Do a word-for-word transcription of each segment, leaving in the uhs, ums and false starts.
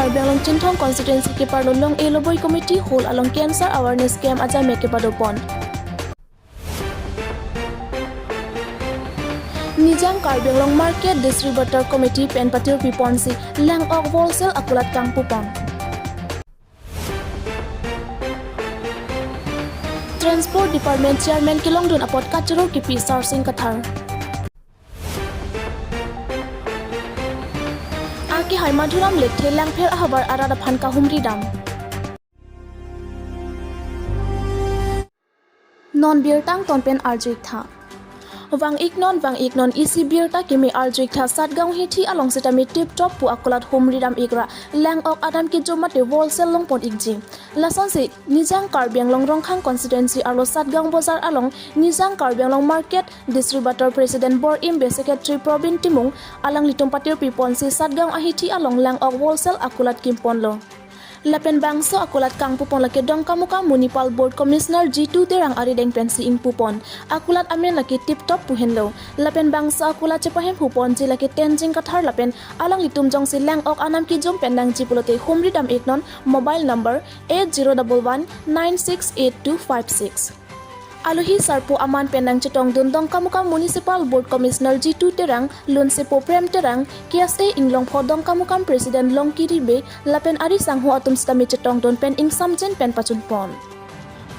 Karbi Anglong Chinthong Constituency keparlo Long-e Loboi Committee Hall along Cancer Awareness Camp ajame kepadopon. Nijang Karbi Anglong Market Distributor Committee pen patirpiponsi lang-ok wholesale akulat kangpupon. Transport Department Chairman kelongdun apot kachoro kipi Sarsing Kathar. Akehai Madhuram Lekthe Langpher ahavar arat aphan kahumri dam. Non birta angton pen arju-ik tha. Vang-iknon, vang-iknon, isi birta kimi arju-ik tha. Satgaon hithi along sitame tiptop pu akulat humri dam-ik ra lang-ok adam kejom mate wholesale longpon-ikji. Lasonsi Nijang Karbi Anglong Rongkhang Constituency arlo Satgaon Bazar along Nijang Karbi Anglong Market Distributor President Bor-im Bey, Secretary Probin Timung alanglitum patirpiponsi Satgaon ahithi along lang-ok wholesale akulat kimponlo. Lapen bangso akulat kangpupon lake Dongkamukam Municipal Board Commissioner Jitu Terang arideng pensi ingpupon. Akulat amen lake Tiptop pu henlo. Lapen bangso akulat chepahemphuponji lake Tenzing Kathar lapen alanglitum jongsi lang-ok anam kejom pen nangji pulote humri dam-iknon, mobile number eight zero double one nine six eight two five six. Alohi sarpo aman pen nangchetongdun Dongkamukam Municipal Board Commissioner Jitu Terang, Lunsepo Prem Terang, K S A Inglongpho Dongkamukam President Longkiri Bey, lapen ari sangho atum sitame chetongdun pen ingsamjin pen pachunpon.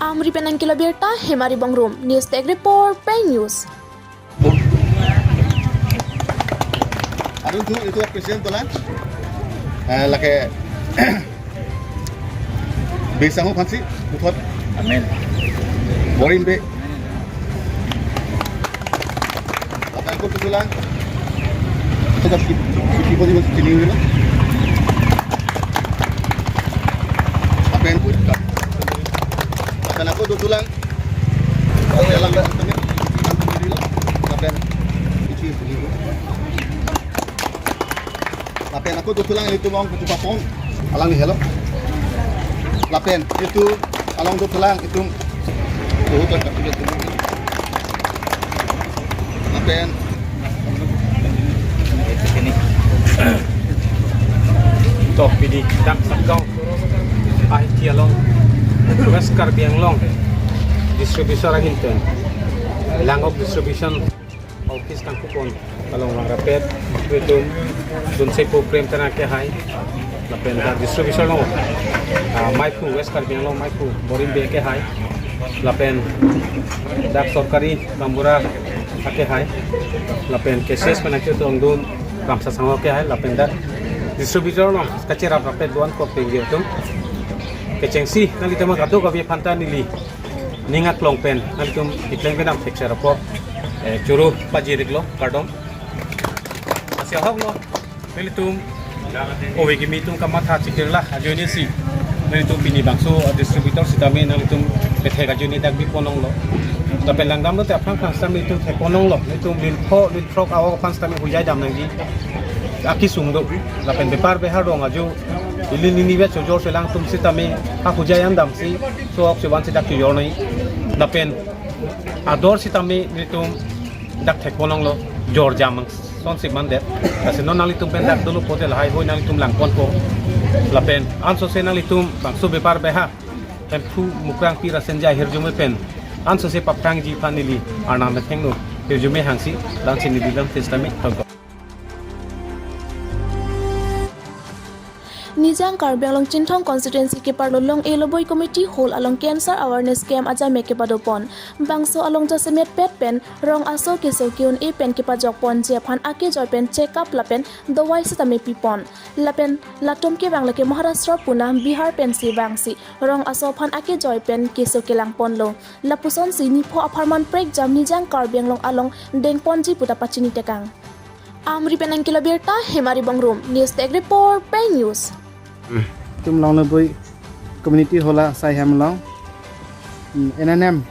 Amri pen nangkelo birta, Hemari Bongrung, News Tech Report, Pei News. Arun thu itu president tolan. Eh, lake Bey sangho aphansi puthot. Amen. Bor-im Bey. Lapen ako dothulang. Kita ki ki bodi bodi chini ulo. Lapen lapen ako dothulang. Lapen lapen ako dothulang ilitum ong kutu papon. Alangli helo. Lapen ilitum along dothulang ilitum. Lapen to pidi dak Satgaon ahithi along West Karbi Anglong distributor ahin pen lang-ok distribution office kangpupon along lang rapet, ilitum Lunsepo Prem Terang akehai, lapen dak distributor along, ah, maiphu West Karbi Anglong maiphu Bor-im Bey akehai, lapen dak sorkari gaonbura akehai, lapen K S S pen nangchetongdun Ramsa Sangho akehai, lapen dak distributor along kacherap rapet do-an kok pengge atum. Kechengsi nanglitum kadokave aphanta neli ning aklong pen nanglitum ikleng pen am thekser apot, eh, choro pajir-iklo, kardom. Lasi ahoklo, nelitum ove kimi atum kamatha chikirla ajoinesi nelitum pini bangso distributor sitame nanglitum kethek ajoine dak bipon longlo. Lapen langdamlote aphrang aphrang sitame nelitum thekpon longlo, nelitum lin pho lin throk a-ok aphan sitame hujai dam nangji akesung do. Lapen bepar behar rong ajo ili nini ve chojor selang atum sitame ahujai an damsi so-ok si vansi dak chojor nai. Lapen ador sitame nelitum dak thekpon longlo, jorjam angsonsi mandet. Lasi non nanglitum pen dak dolo pote lahai hoi nanglitum langponpo. Lapen ansose nanglitum bangso bepar beha Hemphu Mukrang Pi Rasenja ahirjume pen ansose paphrangji aphan neli arnam methengno hirjume hangsi, la-ansi neli lam testament tongko. Nijang Karbi Anglong Chinthong Constituency keparlo Long-e Loboi Committee Hall along Cancer Awareness Camp ajame kepadopon. Bangso along jasemet pet pen rong aso keso ke-un-e pen kepajokponji aphan akejoi pen check up lapen dawai sitame pipon. Lapen latum kevang lake Maharashtra, Pune, Bihar pensi vangsi rong aso aphan akejoi pen keso kelangponlo. Lapusonsi nipho apharman prekjam Nijang Karbi Anglong along dengponji puta pachini tekang. Amri pen nangkelo birta, Hemari Bongrung, News Tech Report, Pei News. Hmm. Ilitum Long-e Loboi Community Hall asai hem along, hmm, N N M,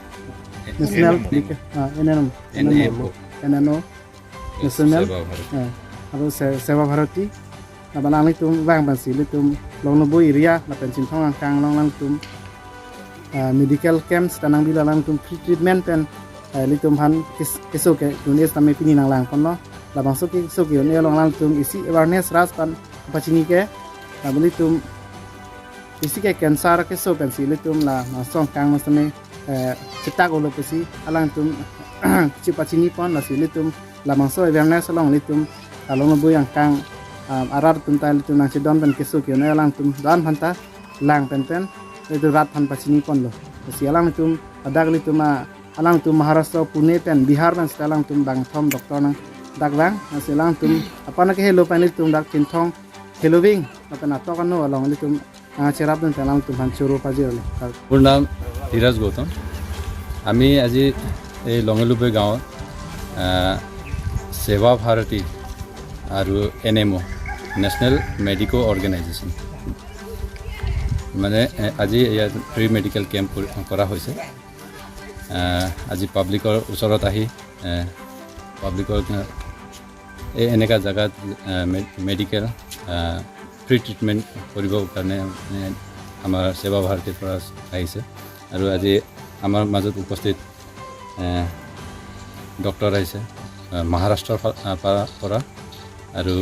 National, N N M. Ah, N N M, N N M. N N O, National, Seva Bharati. Ah, lapen Se-, Seva Bharati. Lapen alanglitum vang pensi ilitum Long-e Loboi area lapen Chinthong angkang along alanglitum, ah, medical camp sita nangbi, alanglitum free treatment pen, ah, ilitum aphan kes-, keso ke-un-e sitame pini nanglangponlo. Labangso keso ke-un-e along alanglitum isi awareness ras pen pachini ke, Lapen ilitum isi ke cancer keso pensi ilitum labangso angkang masane, eh, chetak olo pusi alangtum chepachini pon, lasi ilitum labangso awareness along ilitum along bui angkang, ah, arat atum ta ilitum nangchedon pen keso ke-un-e alangtum do-an aphan ta lang pen pen ilitum rat aphan pachini ponlo. Lasi alangtum adak ilitum, ah, alangtum Maharashtra, Pune pen Bihar pen seta alangtum bangthom doctor nangdaklang. Lasi alangtum aphan ke helo pen ilitum dak Chinthong heloving lapen atok ano along ilitum, ah, cherap dun pen alangtum aphan choro pajirlo. মোৰ নাম ধীৰাজ গৌতম। আমি আজি এই লঙেলুবৈ গাঁৱত, আহ, সেৱা ভাৰতী আৰু N M অ', national medico organisation, মানে, এ, আজি ইয়াত ফ্ৰী মেডিকেল কেম্প কৰি, কৰা হৈছে। আহ, আজি পাব্লিকৰ ওচৰত আহি, এ, পাব্লিকৰ, এ, এই এনেকা জেগাত, এ, মে-, মেডিকেল, এ, ফ্ৰী ট্ৰিটমেণ্ট কৰিবৰ কাৰণে, এ, আমাৰ সেৱা ভাৰতীৰ পৰা আহিছে। আৰু আজি আমাৰ মাজত উপস্থিত, এ, ডক্টৰ আহিছে, এ, মহাৰাষ্ট্ৰৰ ফা-, এ, পৰা, পৰা আৰু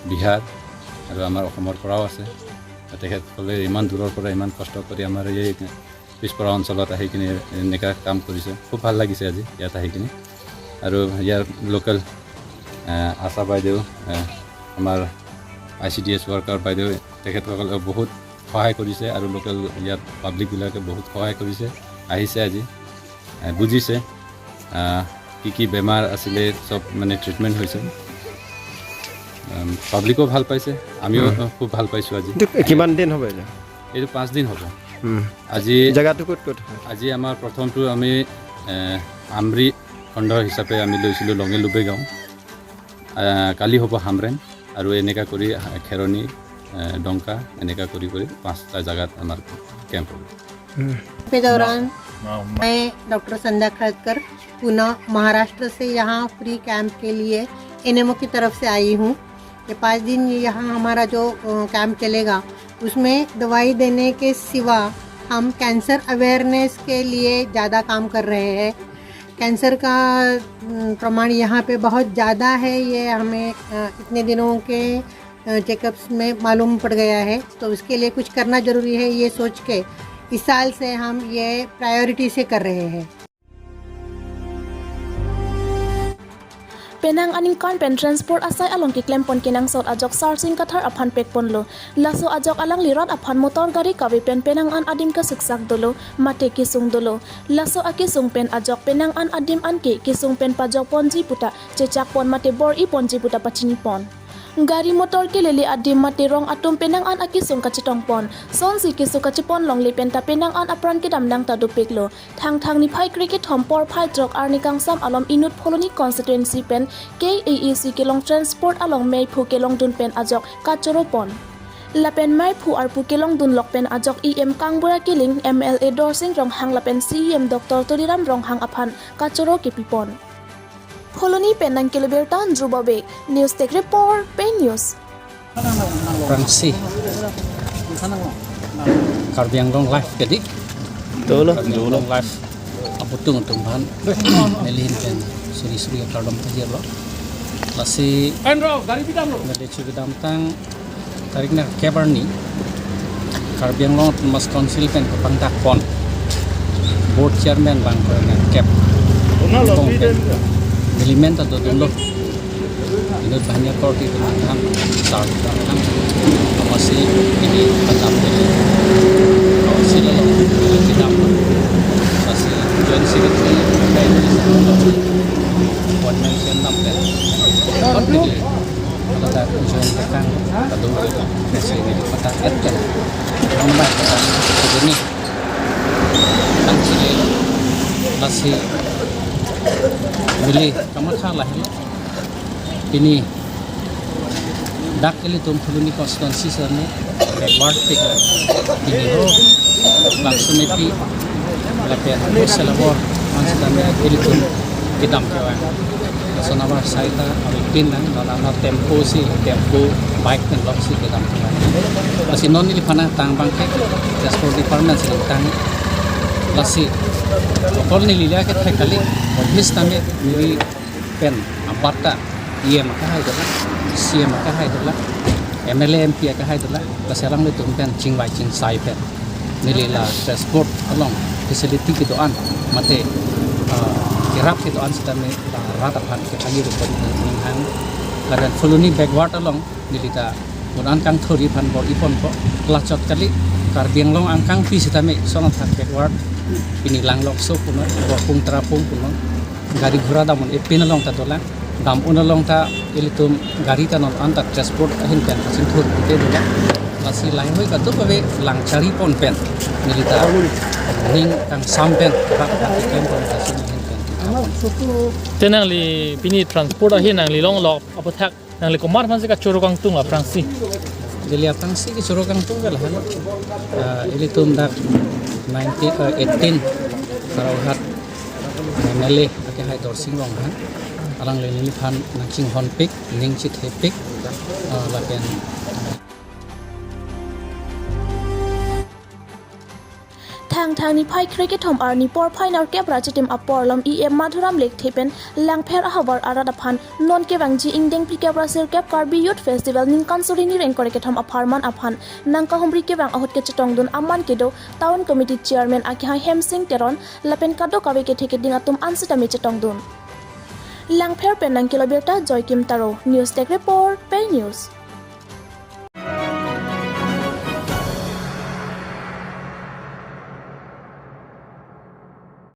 বিহাৰ আৰু আমাৰ অসমৰ পৰাও আছে। তেখেতসকলে ইমান দূৰৰ পৰা ইমান কষ্ট কৰি আমাৰ এই পিছপৰা অঞ্চলত আহি কিনে এনেকা কাম কৰিছে। খুব ভাল লাগিছে আজি ইয়াত আহি কিনে। আৰু ইয়াৰ লোকেল, এ, আশা বাইদেউ, এ, আমাৰ I C D S worker বাইদেউ, তেখেতসকলে বহুত সহায় কৰিছে আৰু লোকেল ইয়াত পাব্লিকবিলাকে বহুত সহায় কৰিছে, আহিছে আজি, এ, বুজিছে, আ, কি কি বেমাৰ আছিলে, চব মানে ট্ৰিটমেণ্ট হৈছে। উম, পাব্লিকো ভাল পাইছে, আমিও উম। খুব ভাল পাইছোঁ আজি। এইটো কিমান দিন হ'ব এতিয়া? এইটো পাঁচ দিন হ'ব। উম। আজি জেগাটো ক'ত ক'ত হয়? আজি আমাৰ প্ৰথমটো আমি, এ, আমৰি খণ্ড হিচাপে আমি লৈছিলোঁ লঙেলুবৈ গাঁও। আ, কালি হ'ব হামৰেং আৰু এনেকা কৰি খেৰণি, এ, ডংকা, এনেকা কৰি কৰি পাঁচটা জেগাত আমাৰ কেম্প হ'ব। हम्म। के दौरान मैं डॉक्टर संध्या खड़गकर पुणे महाराष्ट्र से यहाँ फ्री कैंप के लिए एन एम ओ की तरफ से आई हूँ। ये पाँच दिन ये यहाँ हमारा जो, अ, कैंप चलेगा, उसमें दवाई देने के सिवा हम कैंसर अवेयरनेस के लिए ज़्यादा काम कर रहे हैं। कैंसर का, अम, प्रमाण यहाँ पे बहुत ज़्यादा है, ये हमें, अ, इतने दिनों के, अ, चेकअप्स में मालूम पड़ गया है। तो उसके लिए कुछ करना ज़रूरी है, ये सोच के इस साल से हम ये प्रायोरिटी से कर रहे हैं। Penang aningkan pen transport asai along keklem pon kenangsot ajok Sarsing Kathar aphan pek ponlo. Laso ajok alangli rat aphan motor gari kave pen penang an adim kesuksak dolo, mate kesung dolo. Laso akesung pen ajok penang an adim anke kesung pen pajok ponji puta chechak pon mate bor-i ponji puta pachini pon. Gari motor kelele adim mate rong atum penang an akesung kachetong pon. Sonsi keso kachepon longle penta penang an apran kedam nangta dopiklo. Thangthang niphai kre kethom porphai throk arni kangsam alom inut Phuloni constituency pen K A A C kelong transport along meiphu kelongdun pen ajok kachoro pon. Lapen meiphu arpu kelongdun lok pen ajok E M Kangbura Killing, M L A Dorsing Ronghang lapen C E M Doctor Tuliram Ronghang aphan kachoro kepi pon. Phuloni pen nangkelo birta Andrew Babe, News Tech Report, Pei News. Prangsi. Karbi Anglong Live kedi. Dolo. Karbi Anglong Live. Aputung atum aphan neli ahin pen suri suri akardom pajirlo. Lasi neli chukidamtang tarik na kep arni Karbi Anglong Autonomous Council pen kapangdak pon board chairman bang ko na kep. Kong pen neli men ta dodunlo. Inut banyak korte atum aphan, sar atum aphan, amatsi ini kacham pen, amatsi lo, kedam, amatsi joint secretary, appointment sian dam pen. Apot neli, kalau dak joint kekang, kado, amatsi ini patah et kan, nambah kan, ini, amatsi, amatsi, beli, kamatha lahelo. Pini dak ilitum Phuloni constituency sitame backward pik. Pini ho laksmi pi lapen selabor man sitame ilitum kedam kevang. Lason abar saita avi pin nang, non ano tempo si, tempo bike pen loksi kedam kevang. Lasi non neliphan nangtang abangke transport department si nangtang. Lasi okol neli le kethek kali, obvious tame neli pen abatta E M akehai dolo, C E M akehai dolo. M L A, M P akehai dolang, lasi alanglitum pen chingvai chingsai pen neli la transport along facility kedo-an mate, ah, kerap kedo-an sitame la rat aphan ke agi rupon ninghang. Lapen Phuloni backward along neli ta un-an kangthur aphan bor-iponpo, lachot kali, Karbi Anglong angkangpi sitame son athak backward, pini Langlokso punon, Borpung Trapung punon, gari ghora dam un-e pin along ta dolang, dam un along ta ilitum gari ta non anta transport ahin pen kachingthur pute dolang. Lasi laheihui kadokave lang charipon pen neli ta ning kangsam pen rat aphan keklempon ta si ahin pen. Te nangli pini transport ahin nangli longlok aphuthak nangli komat aphansi kachoro kangtung aphrangsi? Neli aphrangsi kachoro kangtung ke lahenlo. Ah, ilitum dak nineteen, eh, eighteen Howraghat M L A akehai Dorsing Ronghang, alangli neliphan nangchinghonpik, ning chethepik, ah, lapen Thangthang niphai krekethom arni porphai nerkep ra chitim apor along E M Madhuram Lekthe pen Langpher ahavar arat aphan non kevangji ingdeng phlikep ra sirkep Karbi Youth Festival ningkan suri ni ingkoi ra kethom apharman aphan nangkahumri kevang ahut kechetongdun aman kedo Town Committee Chairman akehai Hemsing Teron lapen kadokave kethe keding atum an sitame chetongdun. Langpher pen nangkelo birta Joykim Taro, News Desk Report, Pei News.